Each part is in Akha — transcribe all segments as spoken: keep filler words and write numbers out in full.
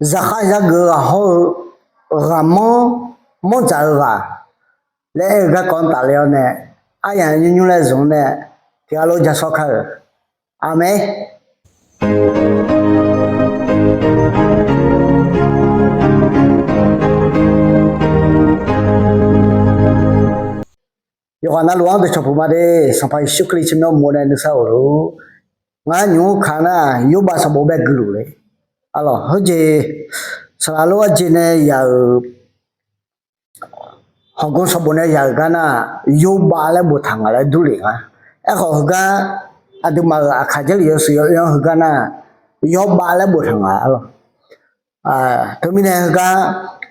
zaqkhav yageuf-eu ghaq hawr-eu ghaqmanr manr dzaq-eu ghaq laer aer-eu garkawv-anr tafle-awr nae, aryamq nymr nymr laer zmq-anr nae tiqghaq lof ja sawr kar-euq. Aqmeq. Yawqghaq navluf-anr dawqcawq puq ma de. Sanqpaq Yeqsur Kali tsawrmyanr mawr nae nuisar of luf. Ngar nymq-mr kaq nar, Yorbav sanqbof bae guiluf le. Arlawq, heujeq saqlaq lof arjeq nae yaq-euq hawqgawr sanqbof nae yaq-euq gar nar, Yorbav laer boftaq nga laer durlef nga. Aerkhawf heugar aqduimaf-euq Aqkaq Jarlif yawshuif yawoer-anr heugar nar, Yawrbav laer boftaq nga arlawq. Teumirnae heugar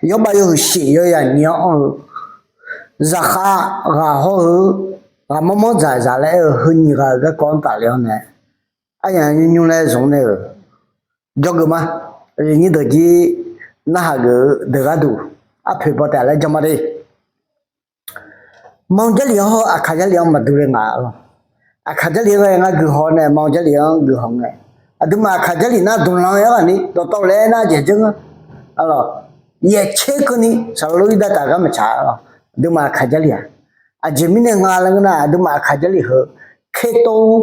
Yawrbav yawhuiq shif yawyaq nyiq-anr anr-eu, zaqkhav ghaq hawr-eu ghaqmanr manr dzaqzaq laer aer-eu heu nyiq ghaq-euq garkawv-anr tafle-awr nae, aryamq nymr nymr laer zmq nae-euq jawrgeuf ma. Aqyuif nyir deuq jir narhaq geuf-eu deuq gharduq arpoeq baw taef laer jan ma de. Manr Jarlif hawr-eu Aqkaq Jarlif-anr maqdui le nga arlawq. Aqkaq Jarlif ghae ngar guiqhaw nae Manr Jarlif-anr guiqhaw ngae, aqduimaf Aqkaq Jarlif nar dmqlanq-aer ghaq ni dawqtawvlef-aer nar jeq dzeur nga arlawq. Yaeqtser keuvni saqlaq lof-ir dartaf gar maqtsaq arlawq. Aqduimaf Aqkaq Jarlif-aq, aqjeq mirnae nga laer ngeur nar, aqduimaf Aqkaq Jarlif heu Kertov-ur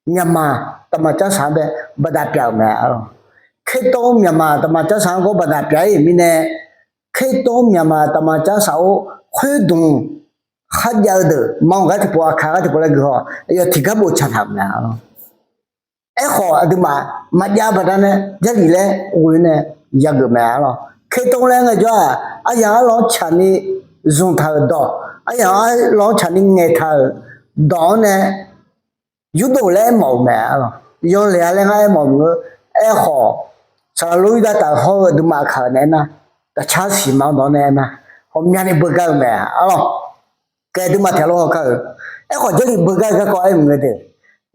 Myanmar tavmaq carsaq-anr bae baqdaq pyaf-euq mae arlawq. Kertov-ur Myanmar tavmaq carsaq-anr gawr baqdaq pyaf-ir-euq mirnae, Kertov-ur Myanmar tavmaq carsaq-or khoerdmq kharjav-eu deuq Manr gar tiqpov Aqkaq gar tiqpov laer guiqhaw aqyawf tiqgar boftaq taq-euq mae arlawq. Aerkhawf aqduimaf maqjav baqdanae Jarlif laer ghoe nae yageuf mae arlawq. Kertov laer ngaejawr-aq, aryaq arlawq-anr tsaqni zmqtaq-euq dawq, aryaq arlawq-anr tsaqni ngaeqtaq-euq dawq-anr nae yurdof laer aermawf-euq mae arlawq. Yanlaeq-a laer ngar aermawf maqngeur. Aerkhawf saqlaq lof-ir dartaf hawr-eu aqduimaf Aqkaq-euq naeq-aer nar, daqcar siqma-anr dawq-anr nae aernar, ghawqmyani beugar-eu mae arlawq. Kaeq aqduimaf tiqghaq lof haw kar-euq. Aerkhawf Jarlif beugar-eu garkawv aer maqngeur de.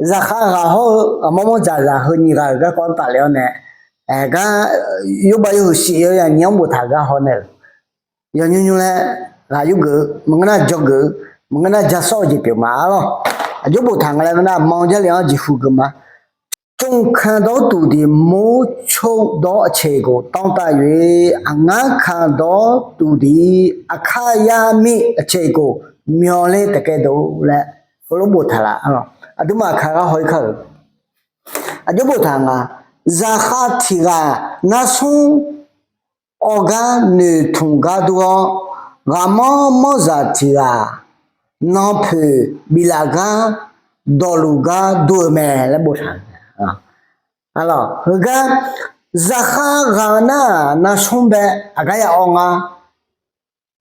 Zaqkhav ghaq hawr-eu ghaqmanr manr dzaqzaq heu nyiq ghaq-euq garkawv-anr tafle-awr nae, gar Yorbav yawhuiq shif yawyaq nyiq-anr boftaq-euq gar haw nae-euq, yawnymr nymr laer ghaq yurgeuf-eu maqngeur nar jawrgeuf-eu maqngeur nar ja sawr-eu jeq pyeuf ma arlawq. Aqjox boftaq nga laer ngeur nar, Manr Jarlif-anr jeqhu geuf ma. จงคานดอร์ တူၺ်းသည် မိုးချုပ်သော အချိန်ကို တောင့်တ ၍၊ အငါး ခံတော်သူသည် အခရယမင်းအချိန်ကို မျှော်လင့်သကဲ့သို့ laer heulof boftaq laf arlawq. Aqduimaf Aqkaq gar haw-ir kar-euq. Aqjox boftaq nga, zaqkhav tiq ghaq nar smr awr gar noeqtmq gar dur-awr, ghaqmanr manr zaq tiq ghaq nanpoeq biflaf gar dawqluf gar dur-eu mae laer boftaq-euq. Arlawq, heugar zaqkhav ghaq nar nar smr bae aqgar ya awv nga,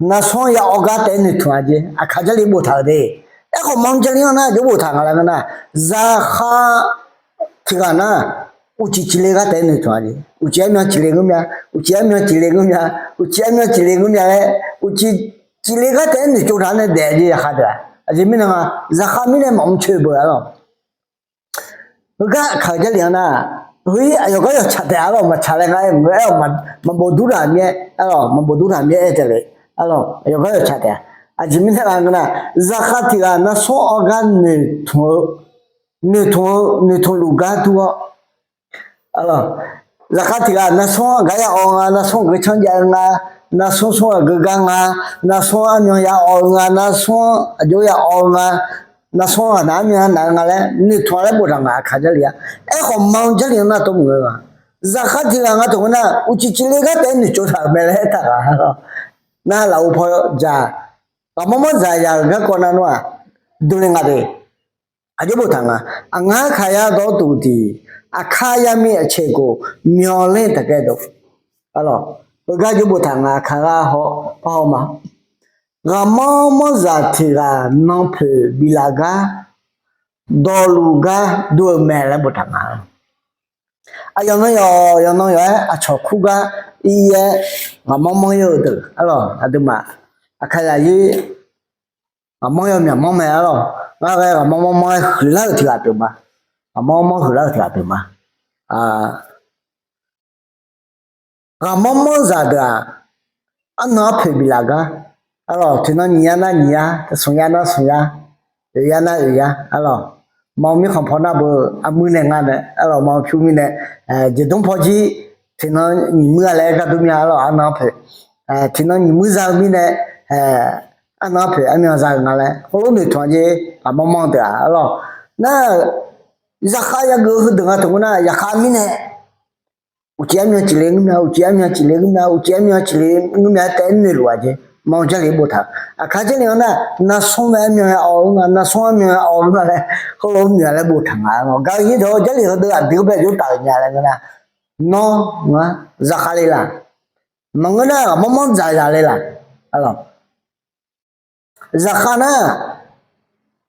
nar smr ya awv gar taef-aer noeqtmq-a jeq Aqkaq Jarlif boftaq-euq de. Aerkhawf Manr Jarlif-anr nar aqjox boftaq nga laer ngeur nar, zaqkhav tiq ghaq nar uqcif cifle gar taef-aer noeqtmq-a jeq. Uqcif armyan cifle ngeur mya, uqcif armyan cifle ngeur mya, uqcif armyan cifle ngeur mya laer uqcif cifle gar taef-aer noeqtsov taq nae daef jeq zaqkhav deuq-aq. Aqjeq mirnae nga, zaqkhav mirnae maqmr coeq beuq arlawq. Heugar Aqkaq Jarlif-anr nar, heu-ir aqyawf gar yawtsaq taef arlawq, maqtsaq laer ngar aer maqngeur, aer-awq, maqbawf dur taq mir-aer arlawq, maqbawf dur taq mir-aer aer taef le arlawq, aqyawf gar yawtsaq taef-a. Aqjeq mirnae nga ngeur nar, zaqkhav tiq ghaq nar smr awr gar noeqtmq-eu, noeqtmq-eu noeqtmq luf gar dur-awr, zaqkhav tiq ghaq nar smr aqgar ya awv nga, nar smr aqgeu canr jav-eu nga, nar smr smr aqgeu gar nga, nar smr armyan ya awv-eu nga, nar smr aqjox ya awv-eu nga, nar smr ghaq nar armyan naq-eu nga laer noeqtmq-a laer boftaq nga Aqkaq Jarlif-a. Aerkhawf Manr Jarlif-anr nar tov maqngeur nga. Zaqkhav tiq ghaq nga taq ngeur nar uqcif cifle gar taef-aer noeqtsov taq-euq mae laer aertaq nga. Nar lafov paw dzaq, ghaqmanr manr dzaq ya-euq garkawv nar nmr-aq, durle nga de. Aqjox boftaq nga, aqgar အခရယမင်းအချိန်ကို မျှော်လင့်သကဲ့သို့ arlawq, heugar aqjox boftaq nga Aqkaq gar haw, par haw ma. Ghaqmanr manr zaq tiq ghaq nanpoeq biflaf gar dawqluf gar dur-eu mae laer boftaq nga. Aqyawf nan yawq, yawq nan yawq-aer aqcawq kur gar ir-aer ghaqmanr manr-ir-eu deuq arlawq, aqduimaf Aqkaq zaqyir ghaqmanr yawmyaq manr mae arlawq. Ngar ghae ghaqmanr manr manr-aer huiqlar-euq tiq ghaq pyeuf ma. Ghaqmanr manr huiqlar-euq tiq ghaq pyeuf ma. Ghaqmanr manr zaq deuq-aq, arnan arpoeq biflaf gar, arlawq, tiqnan nyiq yar nar nyiq yar, smq yar nar smq yar, oeq yar nar oeq yar, arlawq, ma mirkhanq paw nar beu, armuir nae nga nae arlawq, ma pyur mirnae, jeqdmr paw jir tiqnan nyiq muir-a laer gardur mya arlawq, arnan arpoeq. Tiqnan nyiq muir za-eu mirnae, arnan arpoeq armyan za-eu nga laer heulof noeqtmq-a jeq, aqmar manr deuq-aq arlawq. Nar-aq, zaqkhav yageuf-eu heudeuq nga tmq ngeur nar, zaqkhav mirnae uqcif armyan cifle ngeur mya, uqcif armyan cifle ngeur mya, uqcif armyan cifle ngeur mya-aer taef-aer noeqluf-aq jeq, manr Jarlif boftaq-eu. Aqkar Jarlif-anr nar, narsmr mae armyan-aer awv-eu nga, narsmr armyan-aer awv-eu nga laer heulof noeq-a laer boftaq nga. Gaq-eu nyir deuq-awr, Jarlif heudeuq aqdui-anr bae jawr taf-euq nya laer ngeur nar, nawr ngar zaqkhav le laq? Maqngeur nar, aqmar manr dzaqzaq le laq? Zaqkhav nar,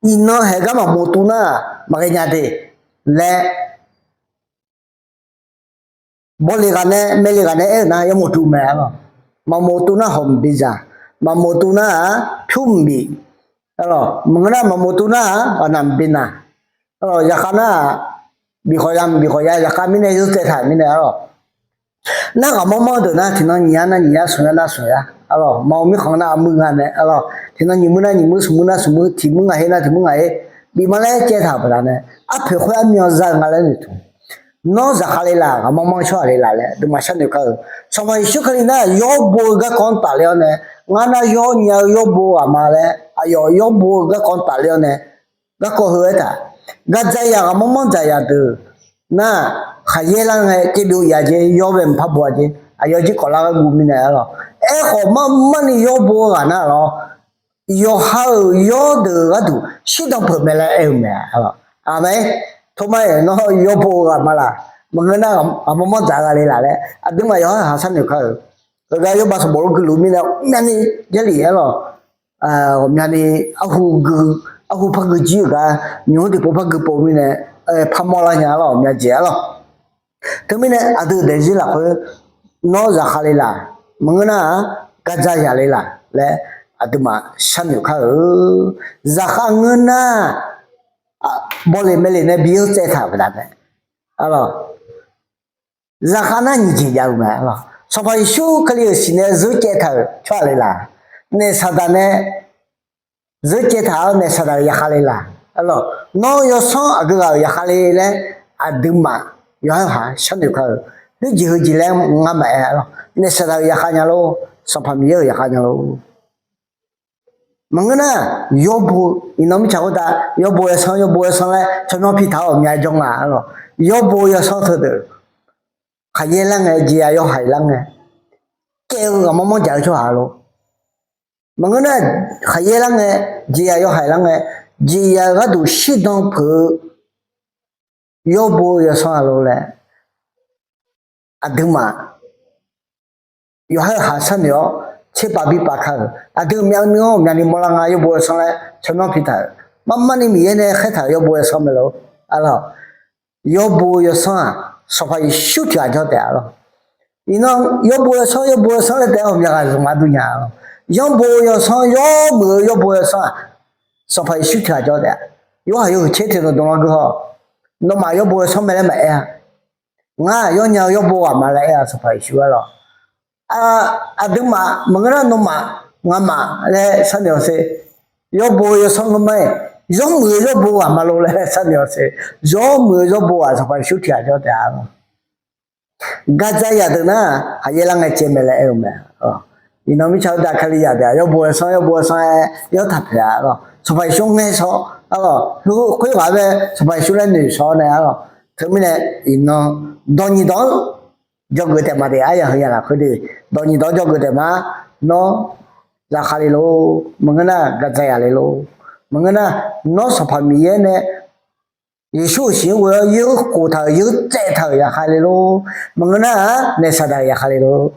iqnan haeq gar maqmov tuv nar, maqghae nya de laer bawle ghaq nae, maeqle ghaq nae aer-euq nar, yamawr tuv mae arlawq. Maqmov tuv nar, hawq mq bidzaq. Maqmov tuv nar-aq, pyur mq bif. Maqngeur nar, maqmov tuv nar-aq, ghaqnaq mq bi naq. Zaqkhav nar-aq, bif khawf ya mq bif khawf ya, zaqkhav mirnae yawtsaev taq mirnae arlawq. Nar ghaqmar manr deuq nar, tiqnan nyiq yar nar nyiq yar, smq yar nar smq yar arlawq. Maqmr mirkhanq nar armuir nga nae arlawq. Tiqnan nyiq muir nar nyiq muir, smq muir nar smq muir, tiq muir ngaq her nar tiq muir ngaq her, bif ma laer caev taq-euq baqdanae, arpoeq khoer armyan za-eu nga laer noeqtmq. Nawr zaqkhav le laq, ghaqmar manr tsawrhaq le laq laer aqduimaf sharnoeq kar-eu. Sanqpaq Yeqsur Kali nar, yawr bo-eu garkawv-anr tafler-awr nae, ngar nar yawr nya-eu yawr bo ghaq ma laer, aqyawf yawr bo-eu garkawv-anr tafler-awr nae, garkawv heu aertaq, gaqdzaq yaq ghaqmar manr dzaq yaq deuq nar, khaqyaer lar ngae caevbyov ya jeq, yawr bae mqpar bo-a jeq, aqyawf jir kawflar gharguv mirnae arlawq. Aerkhawf, marmarni yawr bo-eu ghaq nar lawr, yawqha-euq yawr deuq gharduq shirdan peuq mae laer aer-eu mae arlawq. Aqmeq. Tormar-iq nawr yawr bo-eu ghaq ma laq? Maqngeur nar, ghaqmar manr dzaq gha le laq laer aqduimaf yawqha-euq ha sharnoeq kar-euq. Heugar yawrbav sanqbof lof guiqluf mirnae myavni Jarlif arlawq, ghawqmyani arhu gui, arhu par gui jir-euq gar, nymq-mr tiqpov par gui pov mirnae, parmawr lar nya arlawq, myavjeq arlawq. Teumirnae aqdui daefzir lafkhoer, nawr zaqkhav le laq? Maqngeur nar-aq, gaqdzaq yaq le laq laer aqduimaf sharnoeq kar-eu. Zaqkhav ngeur nar, bawle maeqle nae bi yawtsaev taq-euq baqdanae arlawq. Zaqkhav nar nyiq jeq jav-eu mae arlawq. Sanqpaq Yeqsur Kali-euq siqnae zeur caev taq-euq tsawrhaq le laq? Naef saqdaq nae zeur caev taq-awr naef saqdaq-euq yaqkhav le laq? Arlawq, nawr yawsanr aqgeu ghaq-euq yaqkhav le laer aqduimaf yawqha-euq ha sharnoeq kar-eu. Khoerjeq heujeq laer ngar maqaer arlawq. Naef saqdaq-euq yaqkhav nya lor, Sanqpaq Miqyaer-euq yaqkhav nya lor. Maqngeur nar, yawr bo, iqnan mirtsaq khoertav yawr bo yawsanr, yawr bo yawsanr laer tsawrmyanr pi taq-awr ghawqmya jawr nga arlawq. Yawr bo yawsanr teudeuq khaqyaer lar ngae, jeqzaq yawhaiq lar ngae, caev-eu ghaqmar manr dzaq-eu tsawrhaq lor. Maqngeur nar, khaqyaer lar ngae, jeqzaq yawhaiq lar ngae, jeqzaq-euq gharduq shirdan peuq-eu yawr bo yawsanr-a lor laer aqduimaf yawqha-euq ha sharnoeq-awr tserpav birpav kar-euq. Aqdui myavnuiv-anr ghawqmyani mawrlar nga, yawr bo yawsanr laer tsawrmyanr pi taq-euq. Marmarni Miqyaer nae khaertaq-euq yawr bo yawsanr mae lor. Arlawq, yawr bo yawsanr-aq, Sanqpaq Yeqsur tiq ghaq jawr taef arlawq. Iqnan yawr bo yawsanr, yawr bo yawsanr laer taef-aer ghawqmya ghaq zmq-a dur nya arlawq. Yawr bo yawsanr, yawmuiq-eu yawr bo yawsanr-aq, Sanqpaq Yeqsur tiq ghaq jawr taef-a. Yorhaq yawhuiq tser tiq dawqdawq-anr geur haw, nawmaf yawr bo yawsanr mae laer maqaer-a. Ngar yawnya-eu yawr bo ghaq ma laer aer-a, Sanqpaq Yeqsur arlawq. Aqduimaf maqngeur nar, nawmaf ngamaf laer sharnoeq-awq sher. Yawr bo yawsanr ngeur ma-iq, yawmuiq-eu yawr bo ghaq ma lor laer sharnoeq-awq sher. Yawmuiq-eu yawr bo ghaq Sanqpaq Yeqsur tiq ghaq jawr taef-a. Gaqdzaq yaq deuq nar, khaqyaer lar ngae caev mae laer aer-eu mae. Iqnan mirtsaq khoertav Kalizaq deuq-aq, yawr bo yawsanr, yawr bo yawsanr-aer yawr taq paeq-a arlawq. Sanqpaq Yeqsur ngae shawr arlawq. Khoerghaq-aer bae Sanqpaq Yeqsur laer noeq shawr nae arlawq. Teumirnae iqnan dawq nyiq dawq-anr dzawgeuf taef ma de, aryamq heu yamq lafkhoer de. Dawq nyiq dawq-anr dzawgeuf taef ma. Nawr zaqkhav le lor, maqngeur nar gaqdzaq yaq le lor. Maqngeur nar, nawr Sanqpaq Miqyaer nae Yeqsur-euq siq-anr ghoe-awr yeur khof taq-euq, yeur tsaev taq-euq yaqkhav le lor. Maqngeur nar-aq, naef saqdaq-euq yaqkhav le lor.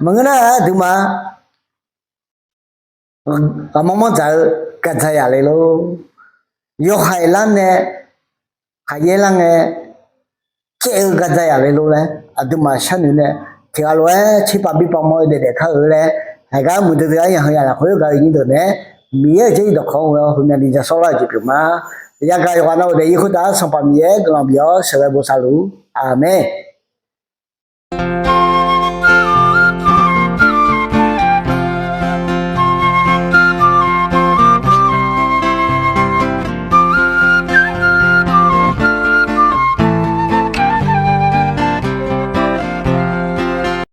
Maqngeur nar-aq, aqduimaf ghaqmanr manr dzaq-eu gaqdzaq yaq le lor. Yawhaiq lar nae, khaqyaer lar ngae, caev-eu gaqdzaq yaq le lor laer aqduimaf sharnoeq nae, tiq ghaq lof-aer tserpav birpav mawr-eu daef daef kar-eu laer, haiq gar muiqdui dui aryamq heu yamq lafkhoer gaq-eu nyir deuq nae, Miqyaer-euq jarlif dawqkawq-anr ghoe-awr heumya ni ja sawr lar-eu jeq pyeuf ma. Yagaq yawqghaq navluf daefzir khoertav-anr Sanqpaq Miqyaer guiqlanq bif-awr sheuqghae bosav luf-ur. Aqmeq.